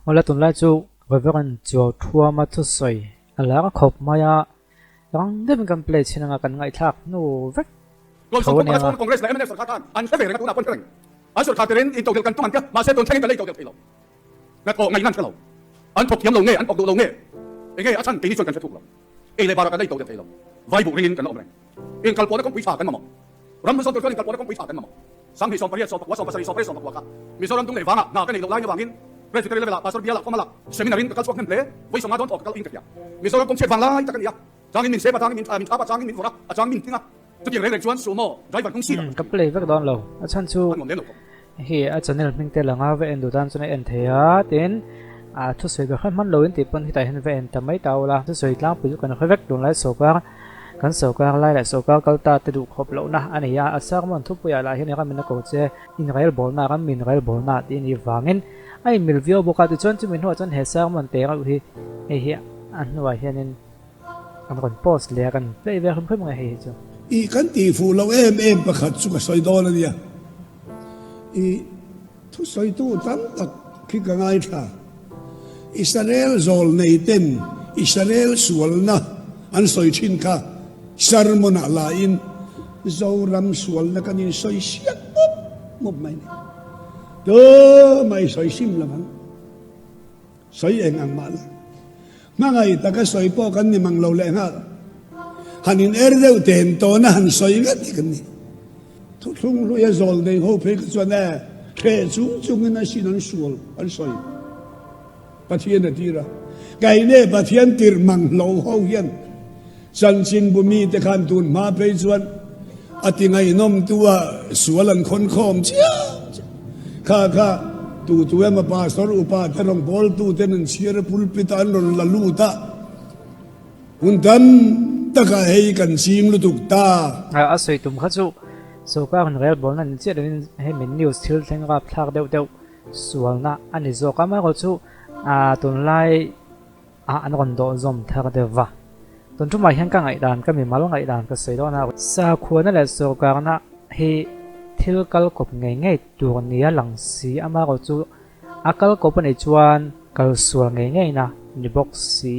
Awle tunlai chu Reverend Chuauthuama thusawi a lar khawp mai a, rang deuhin kan play chhin anga kan ngaihthlak hnu vek tho a nia. Congress leh mnf sorkar khan an hre ve reng a, tunah pawh an hre reng. An sorkar terin intodelh kan tum an tia, mahse tun thlengin kan la intodelh thei lo. Hnathawh ngaihna an hre lo. An thawk thiam lo nge, an thawk duh lo nge, enge a chhan keini chuan kan hre thuk lo. Ei leh barah kan la intodelh thei lo. Vai buh ringin kan la awm reng. Inkalpawhna kawngpui tha kan mamawh. Ram hmasawn tur chuan inkalpawhna kawngpui tha kan mamawh. Sanghnih 18 14 17 18 14 kha Mizoram dung leh vangah hna ka neih loh lain avangin Presbytery level ah Pastor bialah khawmah seminar in ka kal chhuak hnem hle. Vawi 50 dawn thawk ka kal in ka hria. Mizoram kawng chhiat vang lai tak a ni a. Changin min sep a, changin min min thap a, changin min vawrh a, a chang min ting a. Chutiang reng reng chuan sumo driver hnung seat ah Ka play vek dawn lo. A chhan chu an nuam lem lo khawp. Hei a channel hming te langa va en duh tan chuan a en thei a, tin a thusawi ka hre hman lo in tih pawn hetah hian va en ta mai ta ula, thusawi tlangpui chu kan hre vek tunlai sawrkar kan sawrkar lai leh sawrkar kal ta te duh khawp lohna a nei a, a sermon thupuiah lah hian ram in a ko che inrel bawlna ram inrel bawlna tih a nih vangin a inmil viau bawk a, tichuan chumi hnuah chuan he sermon te reuh hi hei hi a hnuah hianin an rawn post leh a kan play ve hrim hrim nge hei hi chu. I kan tih fuh loh em em pakhat chu ka sawi dawn a nia. I thusawitu tam tak khi ka ngaithla. Israel zawl nei ten Israel sualna an sawi thin kha sermon ah la in Zoram sualna kan in sawi siak mup mup mai ni. Tumah i sawi sim lo ang. Sawi eng ang mah la. Hmangaih taka sawi pawh kan ni mang lo leh nghal. Han in er deuh ten tawn a han sawi ngat hi kan ni. Thuthlung hluia zawl nei ho phei kha chuan e, hreh chung chungin a sin an sual an sawi. Pathian a tir a. Keine Pathian tirh mang hlo ho hian chanchinbu mite khan tun hma phei chuan a ti ngaihnawm tu a sual an khawn khawm chiam chiam. Kha kha tu tu emaw pastor upa te rawngbawltu ten an chhiar a pulpit ah an rawn la lut a. Hun tam takah hei kan ching lutuk ta. A sawi tum kha chu sorkar in rel bawlna ni chiah lovin hemi news thil thleng rapthlak deuh deuh sualna a ni zawk a, amaherawhchu tunlai ah an rawn dawh zawm thar deuh va. Tun tumah hian ka ngaihdan, ka mimal ngaihdan ka sawi dawn a. Sakhuana leh sorkarna hi thil kal kawp ngei ngei tur nia lang si, amaherawhchu a kal kawp a nih chuan kal sual ngei ngeina ni bawk si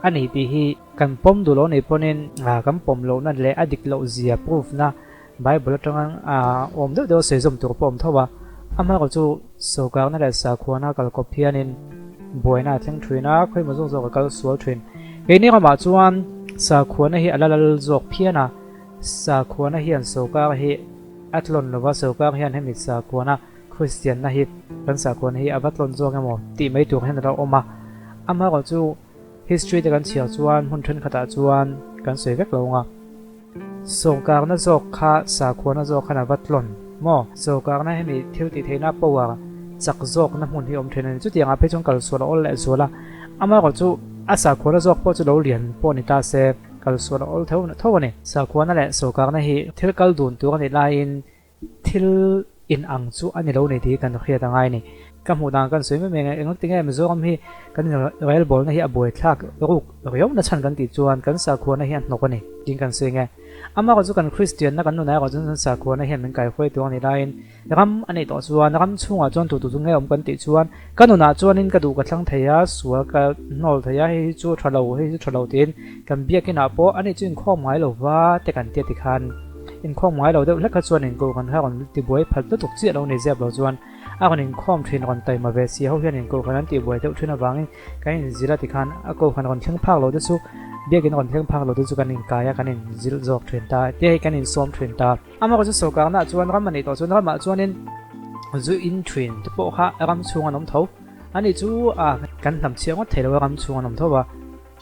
a ni tih hi kan pawm duh lo nih pawnin kan pawm lohna leh a dik loh zia proof na Bible atanga awm deuh deuh a sawi zawm tur pawh a awm tho a, amaherawhchu sorkarna leh sakhuana kal kawp hianin buaina a thleng thin a, khawimaw zawk zawk a kal sual thin. Keini ramah chuan sakhuana hi a la lal zawk phian a, sakhuana hian sorkar hi a tlawn lova, sorkar hian hemi sakhuana Kristianna hi kan sakhuana hi a va tlawn zawk emaw tih mai tur hian a lo awm a, amaherawhchu history te kan chhiar chuan hmun thenkhatah chuan kan sawi vek lo ang a. Sawrkarna zawk kha sakhuana zawk khan a va tlawn maw? Sawrkarna hemi thil tih theihna power chak zawkna hmun hi awm thin a ni. Chutiang ah phei chuan kal sual a awl leh zual a, amaherawh chu a sakhuana zawk pawh chu lo lian pawh ni ta se kal sual a awl tho tho a ni. Sakhuana leh sawrkarna hi thil kal dun tur a nih laiin Thil in ang chu a ni lo ni tih kan hriat a ngai a ni. Ka hmuh dan kan sawi mai mai ang, engati nge Mizoram hi kan rel bawlna hi a buaithlak ruk riau na chhan kan tih chuan kan sakhuana hi a hnawk a ni tiin kan sawi nge. Amaherawhchu kan Kristianna kan nunah erawh chuan sakhuana hian min kaihruai tur a nih laiin ram a neih tawh chuan ram chhungah chuan tu tu chu nge awm kan tih chuan ka nunah chuanin ka duh ka thlang thei a, sual ka hnawl thei a, hei hi chu tha lo, hei hi chu tha lo tiin kan biakinah pawh ani chu inkhawm ngai lo va te kan tia tikhan. Inkhawm ngai lo deuh hlek kha chuan inkulh kan kha rawn tibuai phat lutuk chiah lo ni zep lo chuan a rawn inkhawm thin rawn taima ve si ho hian inkulh khan an tihbuai deuh thin avangin kan inzil a tikhan a ko khan rawn thleng phak lo te chu biakin rawn thleng phak lo te chu kan inkai a kan inzil zawk thin ta te hei kan insawm thin ta. Amaherawhchu sorkarna ah chuan ram a nih tawh chuan ramah chuanin zu in thin te pawh kha ram chhung an awm tho a nih chu a kan hnam chhiah ngawt thei lo a ram chhung an awm tho a.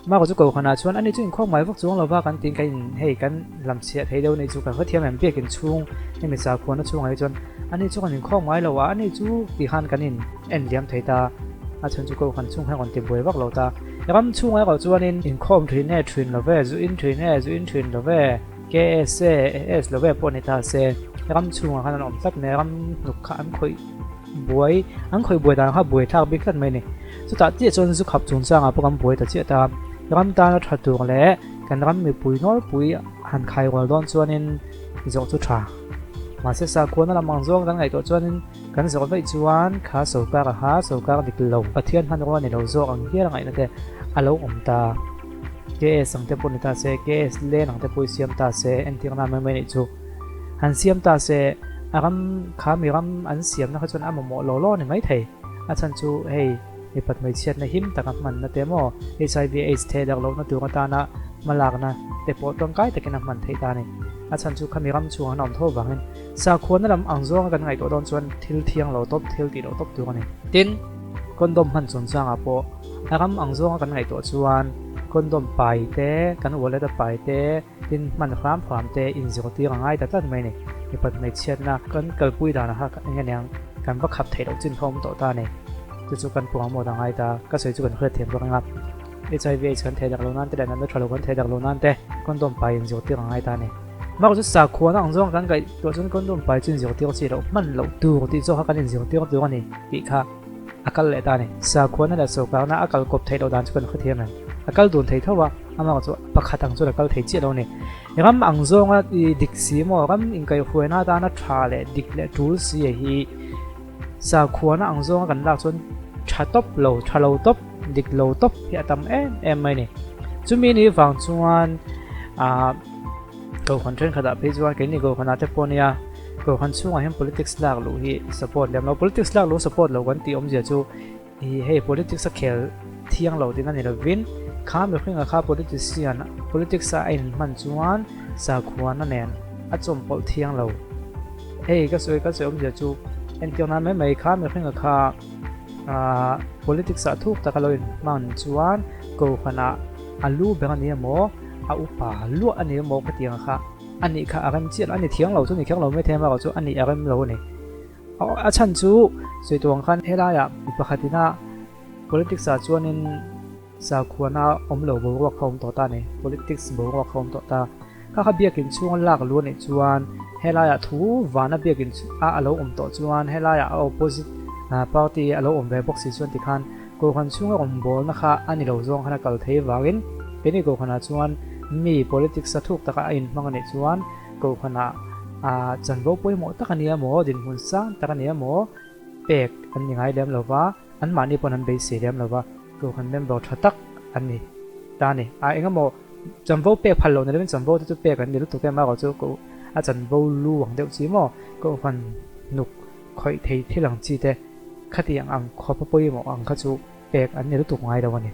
Mah chu Kohhranah chuan ani chu inkhawm ngai vak chuang lova kan tiin ka in hei kan lam chhiah thei deuh anih chu kan hrethiam em biakin chhung hemi sakhuana chhungah hi chuan ani chu kan inkhawm ngai lo a ani chu ti khan kan in en liam thei ta a chhan chu Kohhran chhung hian rawn ti buai vak lo ta ram chhungah erawh chuanin inkhawm thin e thin lo ve zu in thin e zu in thin lo ve KS e S lo ve pawh ni ta se ram chhungah khan an awm tlat mai a ram hnuk kha an khawih buai an khawih buai dan kha buai thlak bik tlat mai a ni. Chutah chiah chuan zu khap chungchangah pawh kan buai ta chiah ta. Ram tana tha tur leh kan ram mipui nawlpui han khai rual dawn chuanin zawh chu tha. Mahse sakhuana lam ang zawng kan ngaihtuah chuanin Kan zawh vaih chuan kha sawrkar a ha, sawrkar dik lo, Pathian hmanrua ni lo zawk ang hial a ngaihna te a lo awm ta. KS ang te pawh ni ta se, KS len ang te pawh i siam ta se, entirna mai mai nih chu. Han siam ta se, a ram kha mi ram an siamna kha chuan a mamawh law law a ni maithei. A chhan chu hei mipat hmeichhiatna him taka hmanna te maw, HIV aids theh darh lohna tur atana hmalakna te pawh tawngkai takin a hman theih ta a ni. A chhan chu khami ram chhungah an awm tho vangin Sakhuana lam ang zawnga kan ngaihtuah dawn chuan thil thiang lo tawp, thil tih loh tawp tur a ni. Tin, condom hman chungchangah pawh a ram ang zawnga kan ngaihtuah chuan condom pai te, kan wallet a pai te, tin hman hram hram te inzirtir a ngai ta tlat mai a ni. Mipat hmeichhiatna kan kalpui danah kha eng nge niang kan va khap theih loh chin kha awm tawh ta a ni. Chu chu kan promote a ngai ta, ka sawi chu kan hriatthiam bawk ang a. Hiv aids kan thei dak lo nan te leh natna tha lo kan thei dak lo nan te condom pai inzirtir a ngai ta a ni. Mah chu sakhuana ang zawng kan kaih tuah chuan condom pai chu inzirtir chi loh hman loh tur tih zawk kha kan inzirtir tur a ni tih kha a kal leh ta a ni. Sakhuana leh sawrkarna a kal kawp theih loh dan chu kan hrethiam em? A kal dun thei tho a, amah chu pakhat ang chuan a kal thei chiah lo a ni. Ram ang zawnga dik si maw ram inkaihhruaina atana tha leh dik leh tul si hi Sakhuana ang zawnga kan lak chuan tha tawp lo, tha lo tawp, dik lo tawp hi a tam em em mai a ni. Chumi ni vang chuan ah kohhran thenkhatah phei chuan keini kohhranah te pawh nia kohhran chhungah hian politics lak luh hi support lem lo. Politics lak luh support lo kan tih awmzia chu ih hei politics a khel thiang lo tihna ni lovin kha mihringa kha politician politics a a inhman chuan sakhuana nen a chawmpawlh thiang lo. Hei ka sawi ka sawi awmzia chu entir nan mai mai kha mihringa kha ah politics ah thuk taka lo inhman chuan kohhran ah a lu ber a ni emaw a upa luah a ni emaw ka tih ang kha a nih kha a rem chiah lo a ni thiang lo chu ni kher lo maithei amaherawh chu a nih a rem lo a ni. A chhan chu sawi tur ang khan helaiah mi pakhatin a politics ah chuanin Sakhuana awm lo boruak kha awm tawh ta a ni. Politics boruak kha awm tawh ta. Kha kha biakin chhunga lak lu a nih chuan helaiah thu vana biakin a a lo awm tawh chuan helaiah a opposite party a lo awm ve bawk si chuan tikhan Kohhran chhunga rawngbawlna kha a ni lo zawng khan a kal thei vangin keini Kohhranah chuan mi politics a thuk taka a inhmang a nih chuan Kohhranah chanvo pawimawh tak a nia maw, dinhmun sang tak a nia maw pek an ni ngai lem lo va. Anmahni pawn an beisei lem lo va, Kohhran member tha tak an ni ta a ni. A engemaw chanvo pek phal loh ni lovin chanvo te chu pek an ni lutuk em erawh chu ko a chanvo lu ang deuh chi maw Kohhran hnuk khawih thei thil ang chi te khatiang ang khawp a pawimawh ang kha chu pek an ni lutuk ngai lo a ni.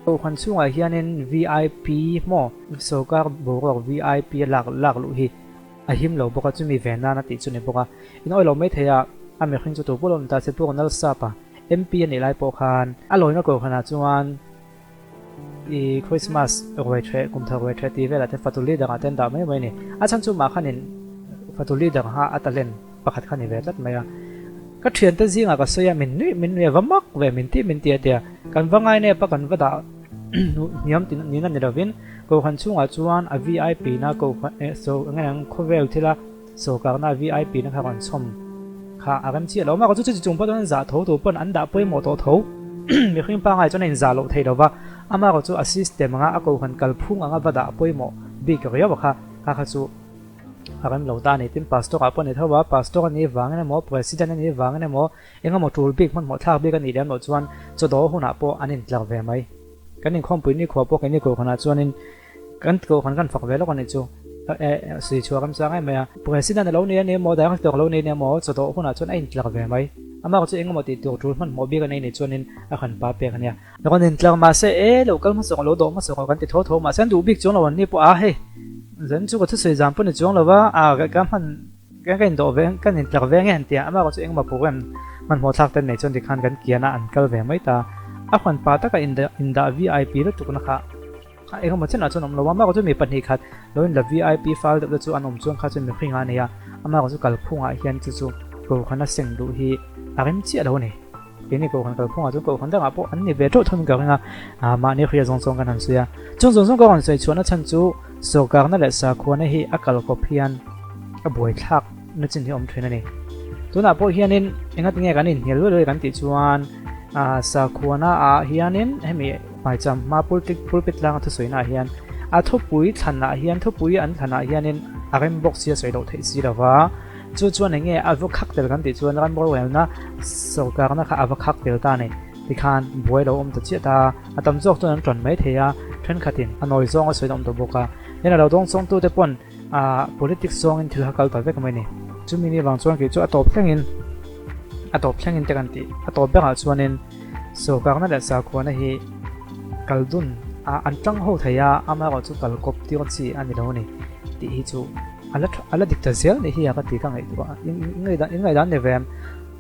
Kohhran chhungah hianin VIP maw sorkar boruak VIP a lak lak luh hi a him lo bawk a, chumi ve nan a tih chu ni bawk a. In awih lo mai thei a, a mihring chu tu pawh lo ni ta se Pu Ronald Sapa MP a nih lai pawh khan a lawina kohhranah chuan i Christmas ruai ṭheh, kum thar ruai ṭheh tih velah te fatu leader ah te an dah mai mai a ni. A chhan chu mah khanin fatu leader kha a talent pakhat kha ni ve tlat mai a. Ka ṭhiante zingah ka sawi a, min nuih min nuih a va mak ve min tih min ti a tia, kan va ngai nep a kan va dah hniam tih nihna ni lovin kohhran chhungah chuan a VIP na kohhran eh so eng nge ang khawvel thila Sawrkarna VIP na kha rawn chhawm kha a rem chiah lo a, chu chu chung pawh chuan an zah tho tur pawn an dah pawimawh tawh tho. Mihring pangai chuan a inzah loh theih lo va, amaherawh chu a system anga a kohhran kalphung anga va dah pawimawh bik riau a kha, kha kha chu a rem lo ta a ni. Tin, Pastor ah pawh a ni tho a, Pastor a nih vangin emaw, President a nih vangin emaw, engemaw tul bik hmanhmawh thlak bik a nih lem loh chuan chawdaw hunah pawh an intlar ve mai. Kan inkhawmpui nikhua pawh keini kohhranah chuanin Kan kohhran kan fak ve lawk a nih chu. Sui chhuah kan chang em mai a. President a lo ni a ni emaw, director a lo ni a ni emaw, chawdawh hunah chuan a intlak ve mai. Amah chu engemaw tih tur tul hmanhmawh bik a nei nih chuanin a han pa pek a nia. Rawn intlak mahse e, lo kal hmasa rawh, lo dawh hmasa rawh kan ti tho tho mahse an duh bik chuang lo an ni pawh a hei zan chu ka thusawi zan pawh ni chuang lo va, a ka hman ka indawh ve kan intlak ve nge han ti a, amah chu engemaw program hmanhmawh thlak te nei chuan tikhan kan kian a an kal ve mai ta. A huan pa taka indah VIP lutukna kha. A engemaw chenah chuan awm lo a, amah chu mi 2 khat lo in la vip fal deuh te chu an awm chuan kha chuan mihring a nei a, amah chu kalphungah hian chu chu kohhran a seng duh hi a rem chiah lo a ni. Keini kohhran kalphungah chuan kohhran dangah pawh an ni ve teuh thawmin ka ring a, mahni hria zawng zawng kan han sawi a, chung zawng zawng ka rawn sawi chhuahna chhan chu sawrkarna leh sakhuana hi a kalkawp hian a buaithlak na chin hi a awm thin a ni. Tunah pawh hianin engatinge kan inhnial luai luai kan tih chuan sakhuana ah hianin hemi Hmaicham hma pulpit pulpit tlanga thusawi naah hian a thupui thlanah hian thupui an thlanah hianin a rem bawk si a sawi loh theih si lova. Chu chuan eng nge a va khak tel kan tih chuan ram rorelna sorkarna kha a va khak tel ta a ni. Tikhan buai lo awm ta chiah ta a, a tam zawk chuan an ṭan mai thei a, ṭhenkhatin a nawi zawng a sawi awm ta bawk a. Tin a lo dawng chawngtute pawn ah politics zawngin thil kha kal ta vek mai a ni. Chumi ni vang chuan kei chu a tawp thlengin a tawp thlengin te kan tih a tawp berah chuanin sorkarna leh sakhuana hi kal dun a an tang ho thei a, amaherawh chu kal kawp tir chi a ni lo a ni tih hi chu a la a la dik ta zel ni hi a ka ti ka ngaihtuah a, in ngaihdan ni ve em?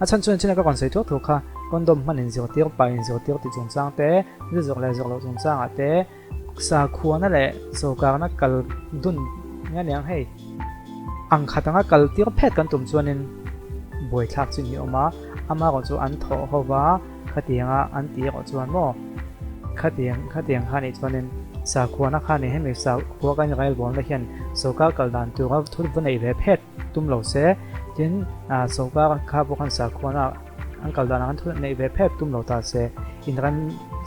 A chhan chuan china ka rawn sawi thuak thuak kha condom hman inzirtir pa inzirtir tih chungchang te, zu zawrh leh zawrh loh chungchangah te, Sakhuana leh sorkarna kal dun nge aniang hei ang khat anga kal tir phet kan tum chuanin buaithlak chu ni awm a, amaherawh chu an thawh ho va khatianga an tih erawh chuan maw khatiang khatiang kha nih chuanin sakhuana kha nih hemi sakhua kan railbawnna hian sorkar kal dan tura thu va neih ve phet tum lo se tin sorkar kha pawh khan sakhuana An kal danah khan thil neih ve phek tum lo ta se, inrem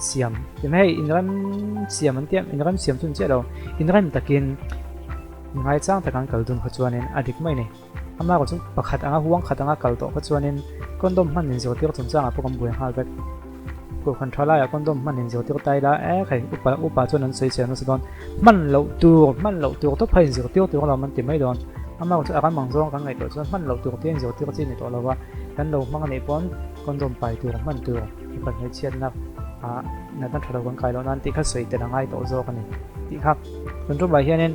siam ti mai hei inrem siam an tia inrem siam chu ni chiah lo, inrem takin ngaichang taka an kal dun kha chuanin a dik mai a ni. Amaherawh chu pakhat anga huang khat anga kal tawh kha chuanin condom hman inzirtir chungchangah pawh kan buai nghal vek. Kohhran tha laiah condom hman inzirtir ta ila e khai upa upa chuan an sawi chhe nasa dawn hman loh tur hman loh tur tawp kha inzirtir tur alawm an ti mai dawn. Amaherawh chu a ram ang zawng kan ngaihtuah chuan hman loh tur tia inzirtir chi a ni tawh lo va. Kan lo hmang anih pawn condom pai tur hman tur mipa hmeichhiatna ah natna tha lo kan kai loh nan tih kha sawi tel a ngai tawh zawk a ni tih kha tun tumah hianin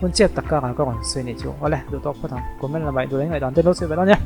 hun chiat tak karah ka rawn sawi anih chu awle duh tawk phawt ang comment lamah duh leh ngaihdan te lo sawi ve dawn nia.